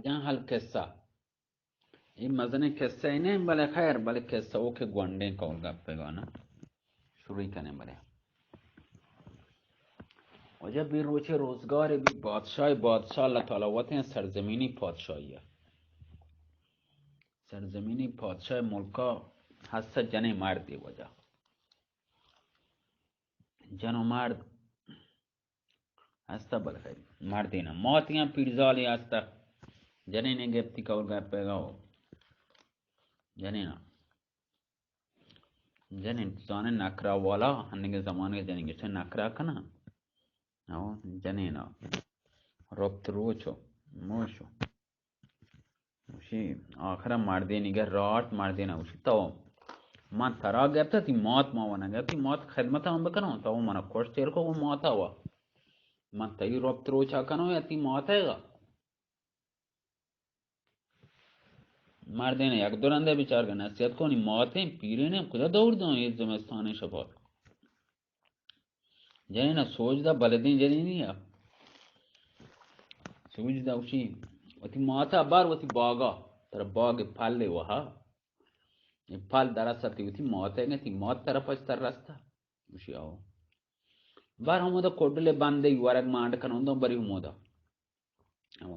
جان حال قصہ، اے مزنیں قصہ ای نہ، بلے خیر، بلے قصہ او کہ گونڈیں قول گپ ء گانا شروع کنیں۔ بلے واجہ بی روچے روزگار بی بادشاہ، بادشاہ اللہ تعالی وتیں سرزمینی پادشاہی ء، سرزمینی پادشاہ ملکا ہست جنیں مردے واجہ، جن و مرد ہستہ، بلے مردینا ماتیاں پیرزالی ہستہ، جنینے گپتی قول گپے گا، جنینا، جنین زانے نکرا والا، ہنگے زمانے جنین گشتے نکرا کنا، او جنینا ربط روچو موشو۔ گوشی، آخر مردینی گہ راٹ، مردین گوشی، تو من ترا گپتا، تی مات ما ونا گپتی، مات خدمت ہم بکنو، تو منا کشت تیر کو، وہ ماتا وا۔ من تئی ربط روچا کنو یا تی ماتا گا؟ مردین یک دو رندے بیچار گہ نصیحت کنی، ماتیں پیرین کجا دور دوں، یہ زمستان شپا۔ جنین ء سوج دا، بلدیں جنینی ء سوج دا، گوشی، وتی ماتا بار وتی باگا، ترا باگ پل وہا، اے پل درست تی وتی ماتا گتی، مات ترا پچ تر رستا۔ گوشی، آو۔ بار ہمودا کڈلے بندے ورگ مانڈ کنوں دوں بری ہمودا۔ ہو۔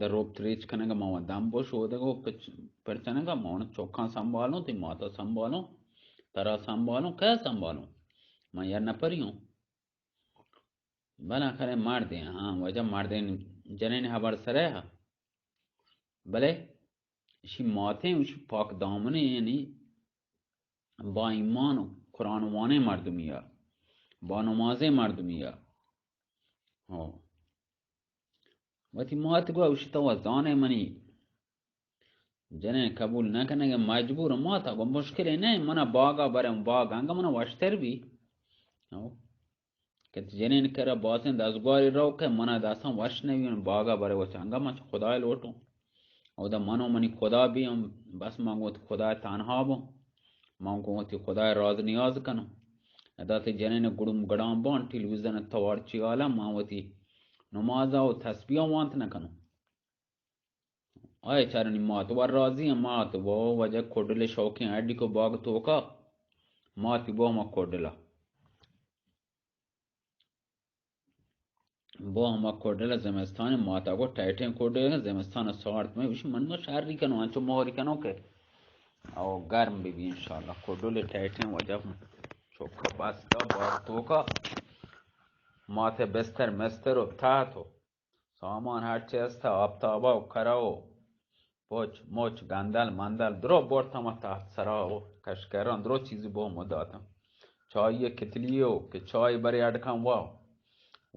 در روپ تریچ کنگا ما وت دم بو شودگو پچ-، پرچنگا ما وت چوکاں سنبھالوں، تی ماتا سنبھالوں، ترا سنبھالوں، کیا سنبھالوں؟ من یا نپری ہوں۔ بلا کرے مردے، ہاں، واجہ مردے جنین حبر سرے ہا۔ بلے اشی ماتیں، اشی پاک دامنے، یعنی با ایمان و قرآن وانے مردمی ء، با نمازیں مردمی ء۔ ہو۔ وتی مات گو اوشی تو زانے منی جنین قبول نہ کنگے، مجبور مات گو مشکلے نہ، منا باگا برے، باگ انگا منا وشتر بی۔ ہو۔ کہ جنین کرا بازیں دزگواری رو کہ منا داساں وش نہ بی، باگا برے وچ انگا من چہ خدای لوٹوں۔ اودا من و منی خدا بی ہم، بس من گوت خدای تنہا بوں۔ من گوں وتی خدای راز نیاز کنوں۔ ادا تی جنین گڑم گڑام بان، ٹیلیویژن توار چی عالم، من وتی نمازا و تسبیحا وانت نہ کنوں۔ آئے چارنی مات ور راضی ہیں، مات وہ وجہ کڈلے شوقیں اڈی کو باغ توکا، ماتی بو ہما کڈلا۔ بو ہما کڈل زمستان ماتا کو ٹائٹیں کڈل زمستان سارت میں، وش من نو شاری کنو، انچو مہری کنو کہ او گرم بی بی انشاءاللہ۔ کڈل ٹائٹیں وجہ چوکا بستا باغ توکا، ماتے بستر مستر و تحت و سامان ہرچی است، آپتابا و کرا و پچ مچ گندل مندل درو برتم تحت سرا و کشکران درو چیزی بو مداتم۔ چای کتلی و کہ چای بری اڈکم وا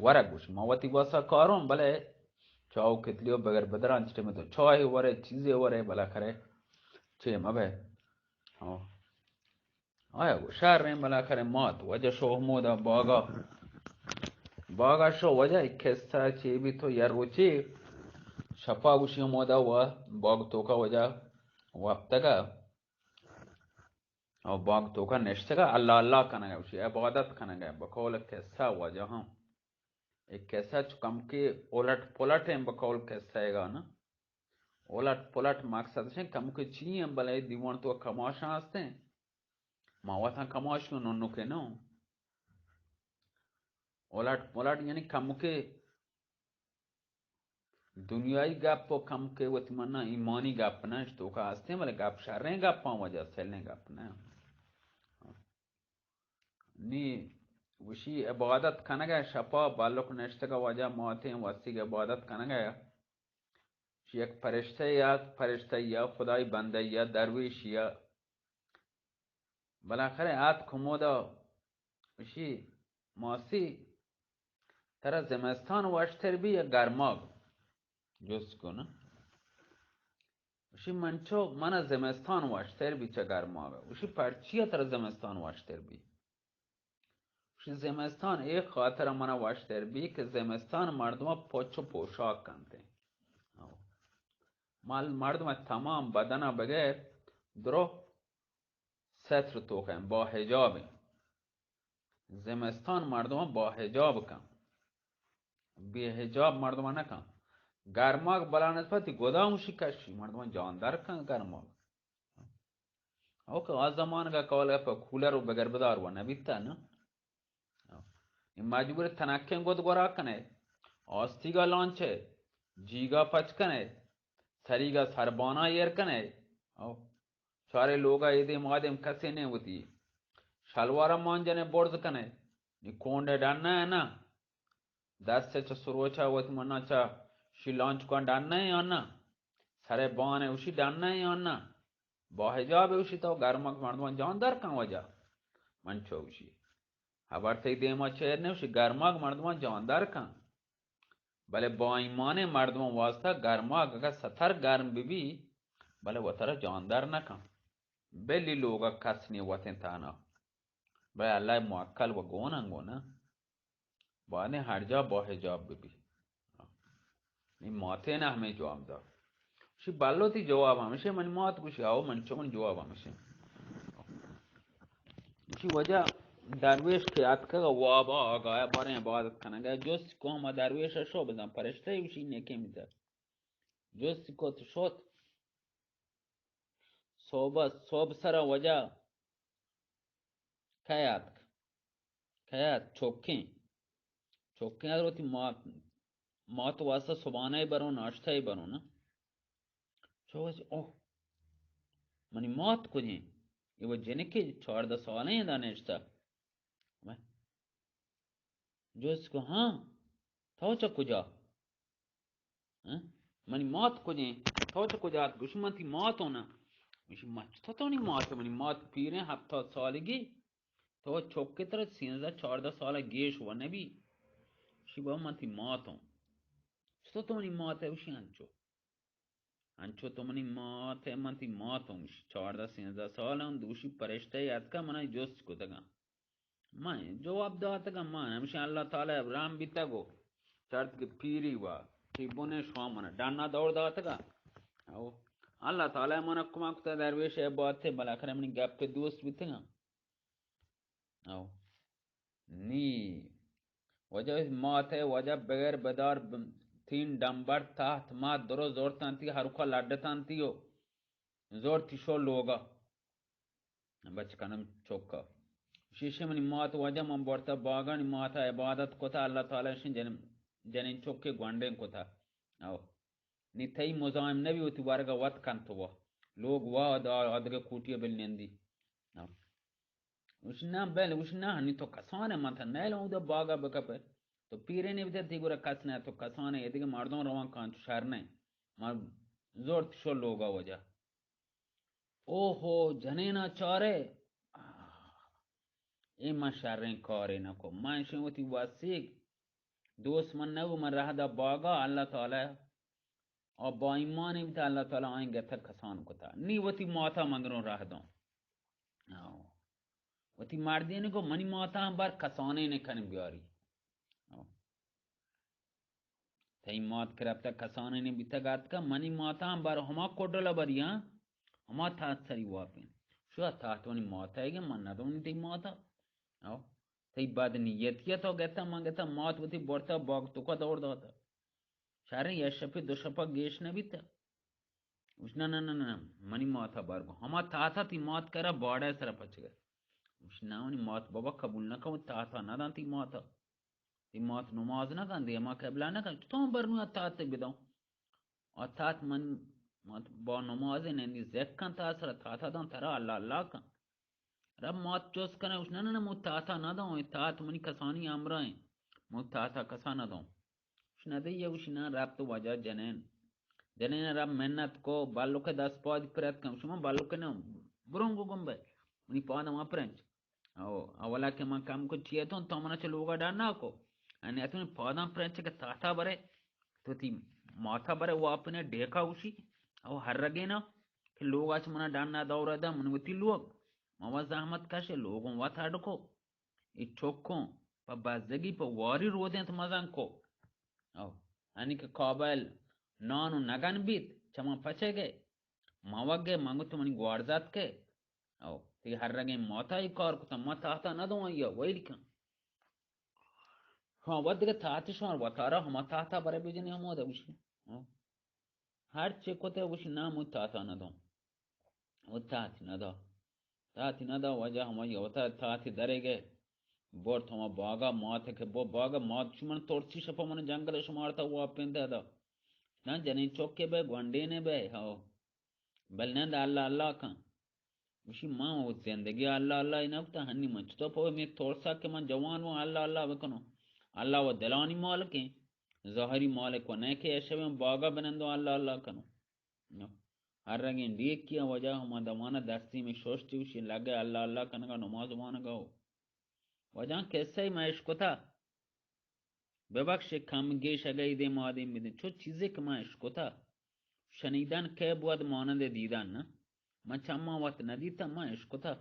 ورگ گوش ما وتی واسا کارون، بلے چاو کتلی و بگر بدران چٹے میں تو چای ورے چیزی ورے بلا کرے چے مبے۔ ہاں۔ آیا گو شریں بلا کرے مات وجہ شو ہمودا باغا، باغا شو وجہ ایک قصہ چی بی تو یا روچی شپا گوشی ہمودا و باغ توکا وجہ وپتگا او باغ توکا نشتگا اللہ اللہ کنگا، گوشی عبادت کنگا، بقول قصہ وجہ ہم ایک قصہ چو کم کے الٹ پلٹ ہیں بقول قصہ گا نا۔ الٹ پلٹ مقصد شیں کم کے چی ہیں بلے دیوان تو کماشاں ہستیں۔ ما وتاں کماش نو ننکے نو۔ الٹ پلٹ یعنی کمکے دنیائی گپ و کمکے وتی منا ایمانی گپ نہ، اش توکا ہستیں، بلے گپ شریں گپاں وجہ سلیں گپ نہ۔ نی وشی عبادت کنگا شپا بالک نشتگا وجہ ماتیں وسیگ عبادت کنگا۔ یک پرشتہ یا، پرشتہ یا خدای بندہ یا درویش یا بالاخرہ آتک ہمودا اشی ماسی، ترا زمستان وشتر بی یا گرماگ؟ جست کن۔ اشی منچو منا زمستان وشتر بی چہ گرماگ۔ اشی پرچیا ترا زمستان وشتر بی؟ اشی زمستان اے خاطر منا وشتر بی کہ زمستان مردم پچ و پوشاک کنتے۔ مال مردم تمام بدن بغیر درو ستر توکا با حجاب۔ زمستان مردم با حجاب کن، بے حجاب مردم نہ کن۔ گرماگ بلا نسبت گداں اوشی کشی، مردمان جاندر کن گرماگ. او کہ آ زمانگا کولگا پہ کولر و بگر بدار و نبیتا نا. اے مجبور تنکیں گد گورا کنے، آستیگا لانچے، جیگا پچ کنے، سریگا سربانا ایر کنے. او چارے لوگا اے دیم آ دیم کسے نے وتی شلوارا مان جنے برز کنے، نی کونڈے ڈنہ نا. دست چہ سروچا وت منا چہ شی لانچکان ڈنہ یا نا؟ سرے بانے اوشی ڈنہ یا نا؟ با حجاب اوشی تو گرماگ مردمان جاندر کن وجہ. من چو اوشی ہبر تئی دیما چیر نے اوشی گرماگ مردمان جاندر کن. بلے با ایمانیں مردمان واسطہ گرماگ اگہ ستر گرم ببی، بلے وترا جاندر نہ کن. بلی لوگا کس نے وتیں تانا. بلے اللہ موکل و گون انگو نا. بانیں ہر جا با حجاب ببی. نی ماتے نہ ہمیں جواب دا. شی بلو تی جواب ہمشے، منی مات گوشی، آو من چو من جواب ہمشے. شی وجہ درویش کہ اتکگ وابا آگایا باریں عبادت کنگا. جست کو ہما درویش شو بزن پرشتہ اوشی نیکیں بیتا. جست کو تو شوت. صوبہ، صوب سرا وجہ کئے آتک؟ کئے آت؟ چوکیں. چوکیں آتک وتی مات، مات واسطہ صبحانہ برو، ناشتہ برو نا. چو گوشت، اوہ، منی مات کجیں؟ اے وہ جنکے چاردہ سالیں دا نشتہ. جست کو، ہاں، تو چہ کجا؟ ہاں؟ منی مات کجیں؟ تو چہ کجا ات؟ گوشی، من تی مات ہوں نا. گوشی، من چتو تو منی مات، منی مات پیریں ہفتاد سالگی، تو چوکے تر سیزدہ چاردہ سال گیش و نبی. گوشی، بابا من تی مات ہوں. چتو تو منی مات ہے؟ گوشی، انچو. انچو تو منی مات ہے، من تی مات ہوں. گوشی، چاردہ سیزدہ سال ہوں، دوشی پرشتہ اتکا منا جست کتگا. من جواب داتگا، من ہمشی اللہ تعالی ابراہم بیتگو، چرت کہ پیری وا، تی بنے شوان منا ڈنا دور داتگا. او اللہ تعالی منا کمک کتا درویش اے بات ہے، بالاخرہ منی گپ دوست بیتگا. او نی وجہ مات ہے، وجہ بغیر بدار ب-، تین ڈمبر تحت ما درو زورتانتی، ہر کا لڈتانتی ہو. زورتی شو لوگا. بچکانم چوکا. شیشے منی مات واجہ من برتا باگانی ماتا عبادت کتا، اللہ تعالی شن جن-، جنین چوکے گونڈیں کتا. او. نی تئی مزاحم نبی وتی ورگا وت کنت و. لوگ وا دا آدگہ کوٹی بل نندی. او. گوشت، نہ بل، گوشت، نہ، نی تو کسانے من تھا نیل اودا باگا بکپے. تو پیرے نے بیتے تی گورا کس نہ، تو کسانے، اے دیگہ مردم روان کان تو شر نہ. ما زورت شو لوگا وجہ. اوہو، جنینا چارے. آہ، اے من شریں کارے نہ کو. من شن وتی وسیگ دوست من نہ گو، من رہ دا باگا اللہ تعالی آ با ایمانے بیتا، اللہ تعالی آئیں گتا کسان کتا. نی وتی ماتا من دروں رہ دوں. آو. وتی مردین کو منی ماتا ہم بر کسانے نے کن بیاری. آو. تئی مات کہ رپتا کسانے نے بیتا گاتکا، منی ماتا ہم بر ہما کوڈلا بریاں، ہما تحت سری واپین. شو تحت ونی ماتا ہے کہ من ندونی تئی ماتا. آو. تئی بد نیتیا تو گتا، من گتا مات وتی برتا باگ تو کا دور داتا. شریں یک شپے دو شپا گیش نہ بیت. گوشت، نہ، نہ، نہ، نہ، منی ماتا بر گو. ہما تاتا تی مات کرا باڑے سرا پچ گئے. گوشت، نہ، منی مات بابا قبول نہ کن، تاتا نہ دان تی ماتا. تی مات نماز نہ کن، دیما قبلہ نہ کن، تو ہم بر نو تاتے بداؤ. آ تات من، مات با نماز نندی ذکر کن تا سرا تاتا دان ترا اللہ اللہ کن. رب مات چوس کنه، گوشت، نه، نه، نه، مو تاتا نداں، اے تات منی کسانی ہمراہ ایں، مو تاتا کسا نداں. گوشت، ندئی، گوشت، نه، رب تو واجہ جنین. جنین رب منت کو، بلوک دست پاد پرت کن، گوشت، من بلوک نه، برون گو گم بے، منی پاد ما پرنچ. او، اولا کہ من کم کو چیتون، تو منا چه لوگا ڈر نہ کو. انی اتونی پاداں پرنچ کہ تاتا برے، تو تی ماتا برے واپنے ڈیکا گوشی، او ہر رگینا کہ لوگا چه منا ڈن نہ دور دا، من وتی لوگ. ما وا زحمت کشے، لوگوں وت ہڈ کو. ای چکوں پہ بزگی پہ واری رودینت مزن کو. او، انی کہ قابل نان و نگن بیت، چمان پچے گئے. ما وگے، من گو تو منی گوارزات کے. او، تی ہر رگیں ماتا ای کار کتا، ما تاتا ندوں آیا، ویل کن. ہاں، وت دگہ تاتے شمار وتارا ہما تاتا برے بجنی ہمودا گوشی. ہاں۔ ہر چے کتے گوشی نام و تاتا ندوں۔ و تاتی ندا۔ تاتی ندا وجہ ہمائی وتا تاتی درے گئے۔ برت ہما باگا مات کہ بو باگا مات چو من ترسی شپا من جنگل شمارتا واپین دادا۔ نہ جنین چوکے بے گونڈینے بے ہاو۔ بل نند اللہ اللہ کن۔ گوشی، من و زندگی اللہ اللہ نہ کتا، ہنی من چطور پہ میں ترسا کہ من جوان و اللہ اللہ بکنو۔ اللہ و دلانی مالکیں، ظاہری مالک و نہ کہ اشویں باگا بنندو اللہ اللہ کنو۔ نو۔ ہر رنگیں ڈیک کیا وجہ ہما دمانا دستی میں شوشتی وشی لگے اللہ اللہ کنگا نماز وانگا ہو۔ وجہ قصہ میں اشکتا۔ ببخش، کم گیش اگہ ایدے مادیم بدین۔ چو چیزے کہ من اشکتا۔ شنیدن کہ بود مانند دیدن نہ۔ من چماں وت ندیتا، من اشکتا۔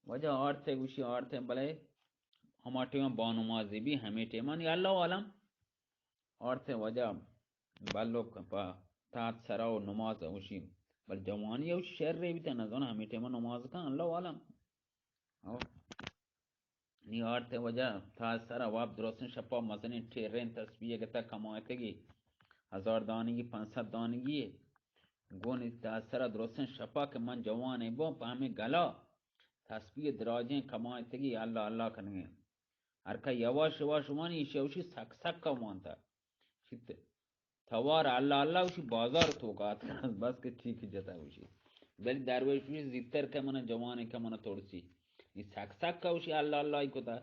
وجہ آرتے گوشی آرتے بلے ہما ٹیما بانمازی بی ہمے ٹیما نی اللہ عالم۔ آرتے وجہ بلوک پا تات سرا و نماز گوشی۔ بل جوانی او شر ریویتا نزان ہمے ٹیما نماز کن اللہ عالم۔ او۔ نی آرت وجہ تا سرا واب درستیں شپا مزنیں ٹیریں تسبیح گتا کمائتگی، ہزار دانگی، پنچ سد دانگی۔ گون تا سرا درستیں شپا کہ من جوانے بو پہ ہمیں گلا تسبیح دراجیں کمائتگی اللہ اللہ کنگے۔ ہر کا یواش یواش وانی ایشی اوشی سک سک کا وانتا۔ شیت توار اللہ اللہ وشی بازار توکا آتکا، بس کہ چیک جتا وشی۔ بلی درویش وشی زیتر کہ من جوانے کہ من ترسی۔ نی سک سک کہ وشی اللہ اللہ ای کتا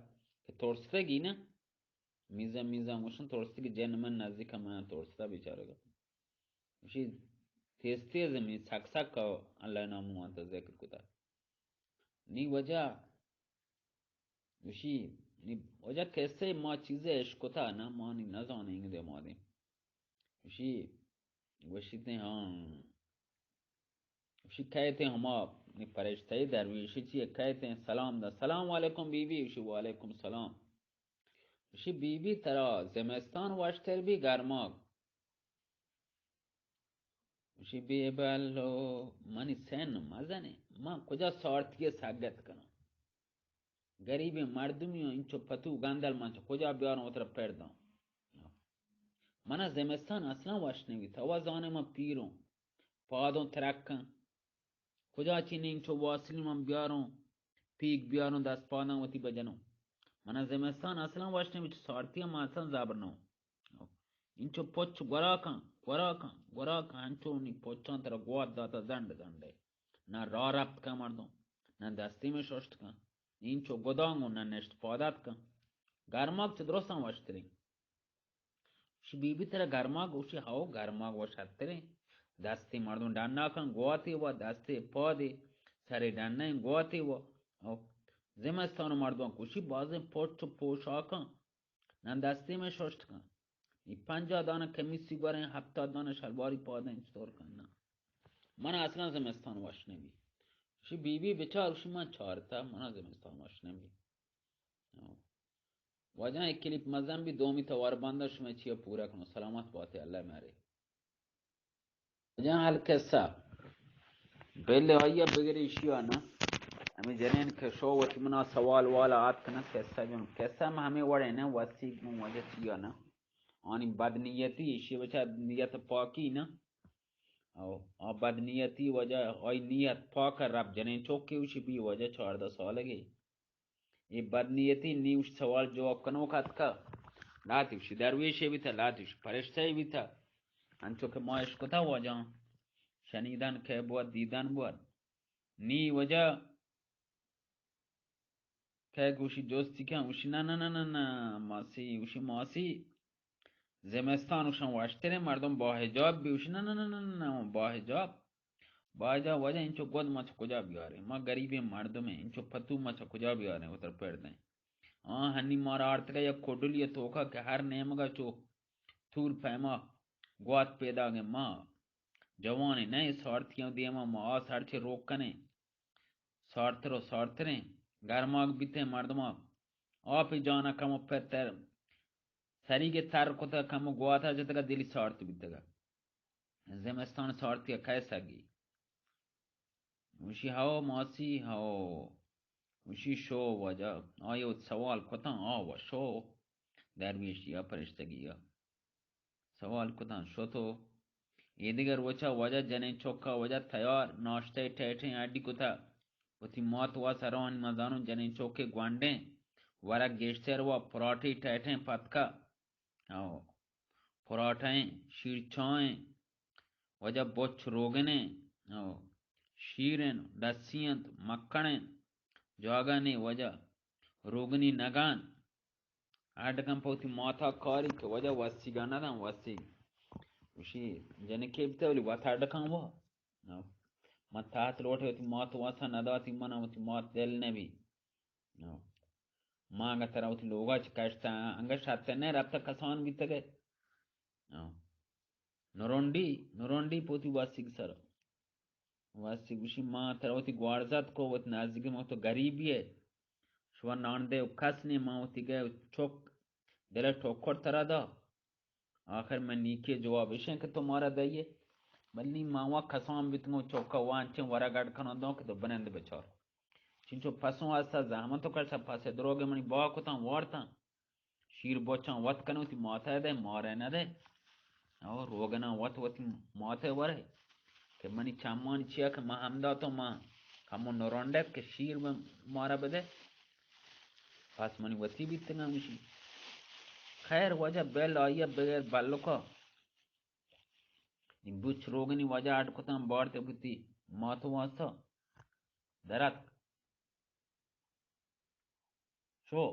کہ ترستگی نا۔ میزان میزان گوشن ترستگی جن من نزدیک من ترستا بیچارگا۔ وشی تیز تیز می سک سک کہ اللہ نام وانتا ذکر کتا۔ نی وجہ گوشی، نی وجہ کسے ما چیزے اشکتا نہ، ما نی نزانیں دے ما دیں۔ گوشی، گوشیتے ہاں۔ گوشی کہتے ہما نی فرشتہ درویشی چی کہتے سلام دا، سلام علیکم بی بی، گوشی وعلیکم سلام۔ گوشی بی بی ترا زمستان وشتر بی گرماگ؟ گوشی، بے بلو، منی سن مزنے، من کجا سارتی سگت کناں؟ گریبیں مردمی ہوں، انچو پتو گندل من چہ کجا بیاروں وترا پرداں؟ منا زمستان اصلاً وش نبی، تو زانے من پیروں، پادوں ترکاں۔ کجا چی نی انچو واصلی من بیاروں، پیگ بیاروں، دست پاداں وتی بجنوں۔ منا زمستان اصلاً وش نبی، چو سارتی من اصلاً زبر نوں۔ انچو پچ گورا کن، گورا کن، گورا کن، انچو نی پچاں ترا گوات داتا زنڈ زنڈے۔ نہ راہ رپت کن مردم، نہ دستی میں ششت کن۔ انچو گدانگو نہ نشت پادات کن۔ گرماگ چہ درستاں وشتریں۔ گوشی، بی بی ترا گرماگ؟ گوشی، ہاو، گرماگ وشتریں۔ دستی مردم ڈنا کن، گواتے وا، دستی پادے، سرے ڈنہ گواتے وا۔ او، زمستان مردم گوشی، بازیں پچ و پوشاکاں نہ دستی میں ششت کن۔ ای پنجاہ دانہ کمیسی گوریں، ہفتاد دانہ شلواری پادیں، چطور کن؟ نہ۔ من اصلاً زمستان وش نبی۔ شی بی بی بچار، شی من چارتا، من زمستان وش نبی۔ واجہ ایک کلیپ مزن بی، دومی توار بندہ شما چیا پورا کنو۔ سلامت باتے، اللہ مارے۔ جان حال قصہ۔ بلے آئیا بگری ایشیا نا۔ ہمیں جنین کہ شو وتی منا سوال والا آت کنا قصہ جن۔ قصہ ہم ہمیں وڑے نا، وسی گوں وجہ چیا نا۔ آنی بد نیتی، ایشی بچا نیت پاکی نا۔ او، آ بد نیتی وجہ، آئی نیت پاک رب جنین چوکی اوشی بی وجہ چاردہ سالگی۔ اے بد نیتی نی اوش سوال جواب کنوک اتکا۔ لاتی اوشی درویشے بیتا، لاتی اوشی پرشتہ بیتا۔ انچو کہ ما اشکتا واجہ شنیدن کہ بود، دیدن بود۔ نی وجہ کہ گوشی جستی کن، اوشی نہ، نہ، نہ، نہ، نہ، ماسی، اوشی ماسی۔ زمستان اوشان وشتریں، مردم با حجاب بی، اوشی نہ، نہ، نہ، نہ، نہ، نہ، با حجاب۔ باجا وجہ انچو گد ما چہ کجا بیاریں؟ ما گریبیں مردمیں، انچو پتو ما چہ کجا بیاریں وتر پر دیں؟ آ ہنی مارا آرتگا یک کڈلی توکا کہ ہر نیمگا چو تور پیما گوات پیداگیں۔ ما جوانیں نئے، سارتیاں دیما ما آس ہرچے روک کنیں۔ سارتر و سارتریں گرماگ بیتیں مردماں۔ آپی جانا کمو پتر سریگے تر کتگ، کمو گواتا جتگا، دلی سارت بیتگا۔ زمستان سارتی کئے سگی؟ گوشی، ہو ماسی، ہو۔ گوشی، شو واجہ۔ آئی وت سوال کتاں، آ و شو۔ درویشی ء پرشتگی ء۔ سوال کتاں، شتو؟ ایدگہ روچا واجہ جنین چکا واجہ تیار ناشتہ ٹیٹیں اڈی کتا۔ وتی مات وا سرانی مزانوں جنین چکے گوانڈیں، ورگ گیشتر وا پراٹی ٹیٹیں پتکا۔ او، پراٹیں، شیر چائیں، واجہ بچ روگنیں، او، شیریں، ڈسی انت، مکھنیں، جاگہ نے واجہ روگنی نگان۔ اڈ کن پہ وتی ماتا کاری کہ واجہ وسیگا نداں، وسیگ۔ گوشی، جنکے بتے ولی وت اڈ کن وا۔ نو۔ من تحت لوٹے وتی مات واسا نداتی، من وتی مات دل نبی۔ نو۔ ما انگا ترا وتی لوگا چہ کشتا، انگا شرط نے ربطہ کسان بیتگے۔ نو۔ نرونڈی، نرونڈی پہ وتی وسیگ سر۔ وسیگ گوشی، ما ترا وتی گوارزات کو، وت نزدیک ما تو غریبی ہے۔ شما نان دے و کس نے، ما وتی گئے چک دل ٹوکر ترا دا۔ آخر میں نیکی جواب اشیں کہ تو مارا دئیے۔ بل نی ما وا کسان بیتگوں چکا وانچیں ورگ اڈ کنوں دوں کہ تو بنند بچار۔ چنچو پسوں ہستا زحمت و کشتا پسے دروگے منی با کتاں وارتاں۔ شیر بوچاں وت کن وتی ماتئے دئے، مارئے نہ دئے۔ او روگناں وت وتی ماتئے ورئے۔ کہ منی چمانی چیا کہ ما ہمدا تو ما ہمو نرونڈت کہ شیر بہ مارا بدئے۔ پس منی وتی بیتگاں گوشی۔ خیر واجہ بل آئیا بغیر بلکا۔ این بوچ روگنی واجہ اڈ کتاں بارت بوتی مات واسا درک۔ شو۔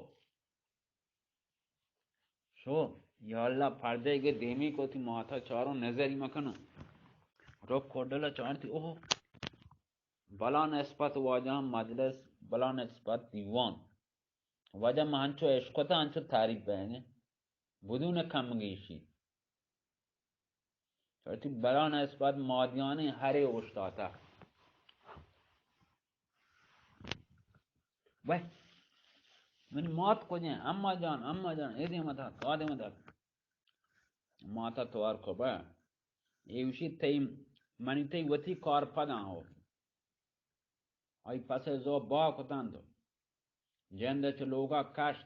شو۔ یا اللہ، پردے گے دیمی کو تی ماتا چاروں نظری مکنو۔ رو کوڈلا چارتی، اوہ۔ بلا نسبت واجہ مجلس، بلا نسبت دیوان۔ واجہ ما انچو اشکتا، انچو تعریف بہنے۔ بدون کم گیشی۔ چرتی بلا نسبت مادیانی ہرے اوشتاتا۔ وے، منی مات کجیں؟ اما جان، اما جان، اے دیما دات، آ دیما دات۔ ماتا توار کو بہ۔ اے وشی تئی، منی تئی وتی کار پداں ہو۔ آئی پسے زو با کتنت۔ جند چہ لوگا کشت۔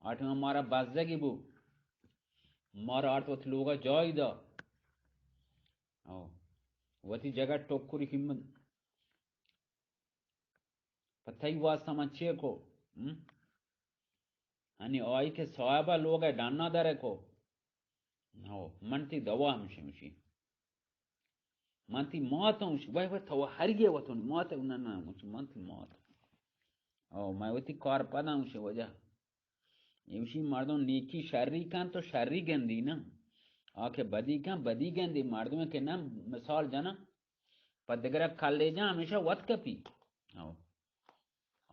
آ ٹیما مارا بزگی بو۔ مارا آرت وتی لوگا جائی دا۔ او۔ وتی جگہ ٹکری قیمت۔ پہ تئی واسطہ من چے کو؟ ہم؟ ہنی آئی کہ صاحبہ لوگا ڈنا درے کو۔ او، من تی دوا ہمشی مشی۔ من تی مات ہوں شی، وای وای تو ہر یہ وتون مات نہ نہ، من تی مات۔ او، میں وتی کار پدا ہوں شی وجہ۔ ایوشی مردم نیکی شری کن تو شری گندی نا۔ آ کہ بدی کن بدی گندی، مردم کہ نہ مثال جنا۔ پہ دگرا کلے جا ہمیشہ وت کپی۔ او۔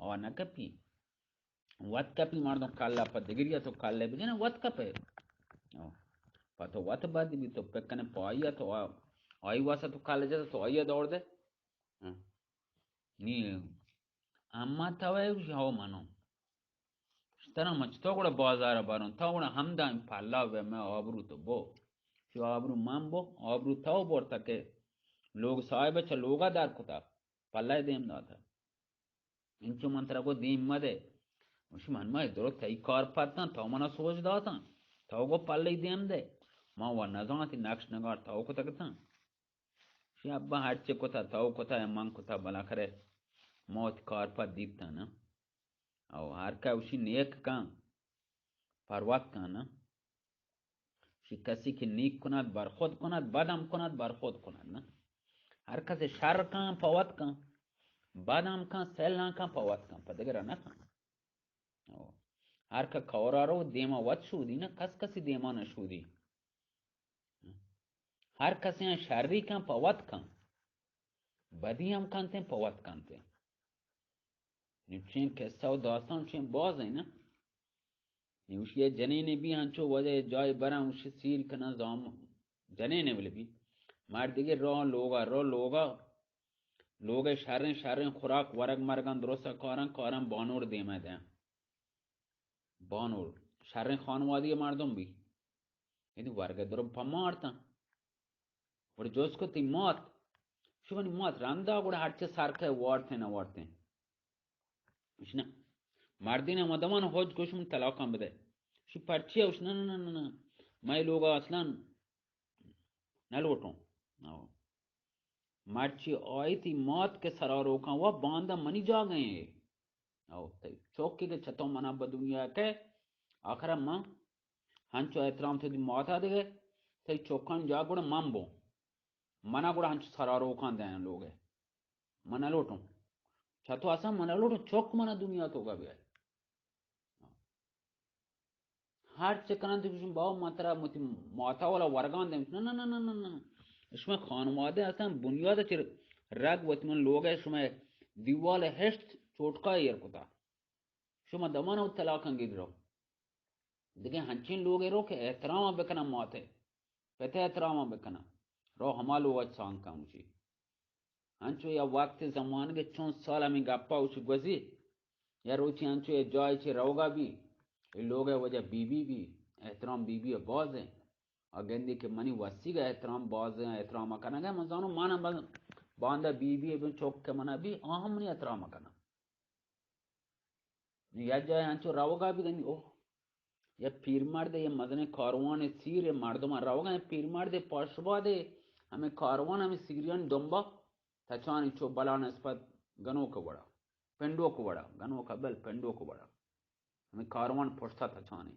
او نہ کپی۔ وت کپی مردم کلا پہ دگریا تو کلے بجنے وت کپے۔ او۔ پہ تو وت بد بی تو پکنے پایا تو آ-، آئی واسا تو کلے جا تو آیا دور دے۔ ہاں۔ نی اما تو ہے ہو منو۔ ترا مچ تو گڑا بازار بارون، تو گڑا ہمدا پلا وے میں آبرو تو بو۔ شو آبرو من بو، آبرو تو بورتا کہ لوگ صاحب چہ لوگا دار کتا، پلا دیم داتا۔ انچو من ترا گو دیم مدے۔ مش من ما درو تئی کار پتاں، تو منا سوج داتاں۔ تو گو پلے دیم دے۔ ما و نزانتی نقش نگار تو کتگتاں۔ شی ابا ہرچے کتا، تو کتا یا من کتا، بالاخرے موت کار پت دیتا نا۔ او ہر کا اشی نیک کن، پروت کن نا۔ شی کسی کہ نیک کند، برخود کند، بد ہم کند، برخود کند نا۔ ہر کسی شر کن، پوت کن، بد ہم کن، سل ہم کن، پوت کن، پہ دگرا نہ کن۔ او ہر کا کورا رو دیما وت شودی نا، کس کسی دیما نہ شودی۔ ہر کسے آں شری کن پہ وت کن، بدی ہم کنتیں پہ وت کنتیں۔ نی چین قصہ و داستان چین باز ہیں نا۔ نی اشی جنینے بی ہنچو وجہ جای برن اشی سیر کنن زام جنینے بلے بی۔ مردگی رو لوگا، رو لوگا، لوگ شریں شریں خوراک ورگ مرگان درست کارن، کارن بانور دیمہ دیں۔ بانور شریں خانوادی مردم بی۔ یعنی ورگہ درو پہ مارتاں۔ گڑا جست کت، تئی مات؟ شو منی مات رندا گڑا ہرچے سر کئے وارتیں نہ وارتیں۔ اش نہ۔ مردین ہمدا من ہوج گوش من طلاقاں بدے۔ شو پرچی؟ اش نہ، نہ، نہ، نہ، نہ۔ مئے لوگ ءَ اصلاً نہ لوٹوں۔ او۔ مرچی آئی تئی مات کہ سرا روکاں و باندا منی جاگہ ایں۔ او، تئی چوکی کہ چتو منا بہ دنیا کہ آخر من ہنچو احترام تئی ماتا دگہ، تئی چوکان جا گڑا من بوں۔ منا گڑا ہنچو سرا روکاں دیں لوگ ءَ۔ من نہ لوٹوں۔ چتو اصلاً من نہ لوٹوں، چوک منا دنیا توکا بیائے۔ ہر چہ کنن تو گوشن، بابا، من ترا وتی ماتا والا ورگان دیم۔ نہ، نہ، نہ۔ شمئے خانوادہ اصلاً بنیاد چہ رگ وتی من لوگ ءَ شمئے دیوال ءَ ہشت چوٹکا ایر کتا۔ شما دمان وت طلاقاں گیر رو۔ دگہ ہنچین لوگ ءَ رو کہ احترام بکنن ماتے۔ پت ءِ احترام ءَ بکناں۔ رو ہما لوگ ءَ سانگ کن گوشی۔ انچو یا وقت زمانگ چون سال ہمیں گپا گوشی گوزی۔ یا روچی انچو یا جای چہ روگا بی۔ اے لوگ ءِ وجہ بی بی بی۔ احترام بی بی ءَ باز ایں۔ آ گندی کہ منی وسیگ ءَ احترام باز ایں، احترام کنگ ءَ من زانوں، من ہم باندا بی بی بی چوک کہ منا بی، آ ہم منی احترام کناں۔ یا جای انچو روگا بی گندی، اوہ، یا پیرمرد، یا مزنیں کاروان سیر، یا مردم روگا، یا پیرمرد پاشباد، ہمیں کاروان، ہمیں سیریان دنبا تچانی چو بلا نسبت گنوک وڑا، پنڈوک وڑا، گنوک بل پنڈوک وڑا۔ ہمیں کاروان پشتا تچانی۔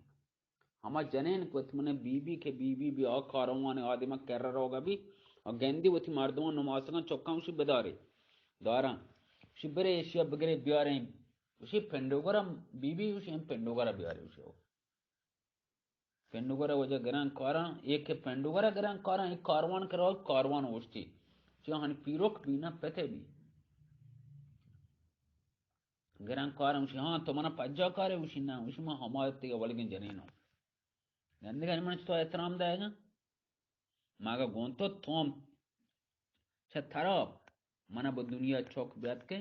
ہما جنین کہ وت من بی بی کہ بی بی بی آ کاروان آدم کرا روگا بی، آ گندی وتی مردمان نماسگاں چکاں گوشی بدارے، داراں۔ گوشی برے ایشیا بگرے بیاریں۔ گوشی پنڈوگرا، بی بی گوشی ہم پنڈوگرا بیارے گوشی۔ پنڈوگرا وجہ گران کاراں، ایک کہ پنڈوگرا گران کاراں، ایک کاروان کرا کاروان اوشتی۔ چی ہن پیروک بی نہ پتے بی۔ گران کارم گوشی، ہاں، تو منا پجا کارے؟ گوشی، نہ۔ گوشی، ما ہما تئی ولگیں جنینوں۔ گندگانی من چتو احترام دائگا؟ ماگا گون تو توم چہ ترا منا بہ دنیا چوک بیات کہ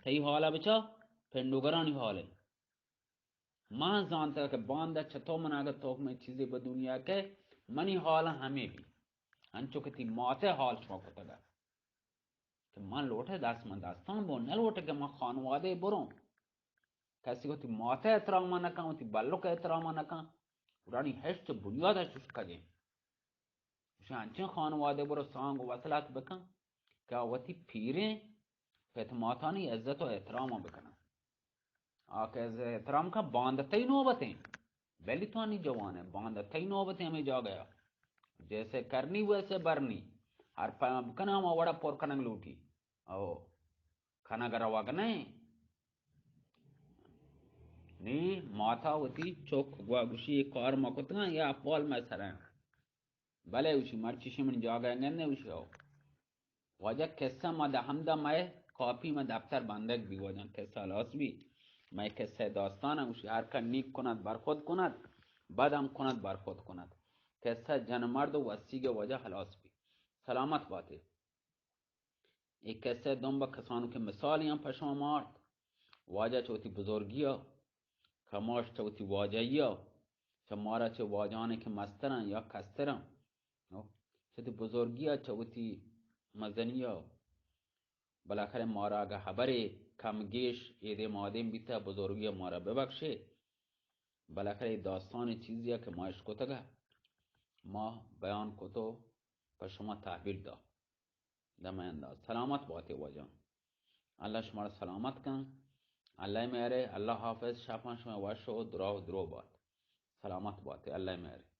تئی حالا بچا پنڈوگرانی حالے۔ من زانتگ کہ باندا چتو من اگہ توک میں چیزے بہ دنیا کہ منی حال ہمے بی۔ انچو کہ تئی ماتے حال شما کتگا۔ کہ من لوٹے دست من دستان بو، نہ لوٹے کہ من خانوادے بروں۔ کسی وتی ماتے احترام نہ کن، وتی بلک احترام نہ کن۔ گڑانی ہشت بنیاد شش کجیں۔ گوشی انچیں خانوادے برو سانگ و وصلات بکن کہ آ وتی پیریں پت ماتانی عزت و احترام بکنن۔ آ کہ عزت احترام کن، باندا تئی نوبتیں۔ بلی تو انی جوان ئے، باندا تئی نوبتیں ہمے جاگہ ءَ۔ جیسے کرنی ویسے بھرنی۔ ہر پیم بکن ہما وڑا پر کنگ لوٹی۔ او کنگ روگ نہ ایں۔ نی ماتا وتی چک گوا گوشی، اے کار ما کتگاں، اے احوال مئے سر ءَ۔ بلے گوشی، مرچی شی من جاگہ ءَ گندے گوشی، او۔ واجہ قصہ ما دہ ہمدا مئے کاپی ما دفتر بندگ بی، واجہ قصہ ہلاس بی۔ مئے قصہ داستان ءَ گوشی، ہر کن نیک کند برخود کند، بد ہم کند برخود کند۔ قصہ جن مرد و وسیگ واجہ ہلاس بی۔ سلامت باتے۔ اے قصہ دنبا کسانو کہ مثالی ہم پہ شما مارت۔ واجہ چہ وتی بزرگی ءَ، کماش چہ وتی واجہی ءَ، چہ مارا چہ واجہانے کہ مستراں یا کستراں، چہ وتی بزرگی ءَ، چہ وتی مزنی ءَ، بالاخرہ مارا اگہ حبرے کم گیش ایدے مادیم بیتہ، بزرگی ءَ مارا ببخشے۔ بالاخرہ اے داستان چیزی ءَ کہ ما اشکتگہ، ما بیان کتو پہ شما تحویل دا۔ دمے انداز۔ سلامت باتے واجہ۔ اللہ شما را سلامت کن۔ اللہ مہرے، اللہ حافظ، شپاں شما وش و دراہ و درو بات۔ سلامت باتے، اللہ مہرے۔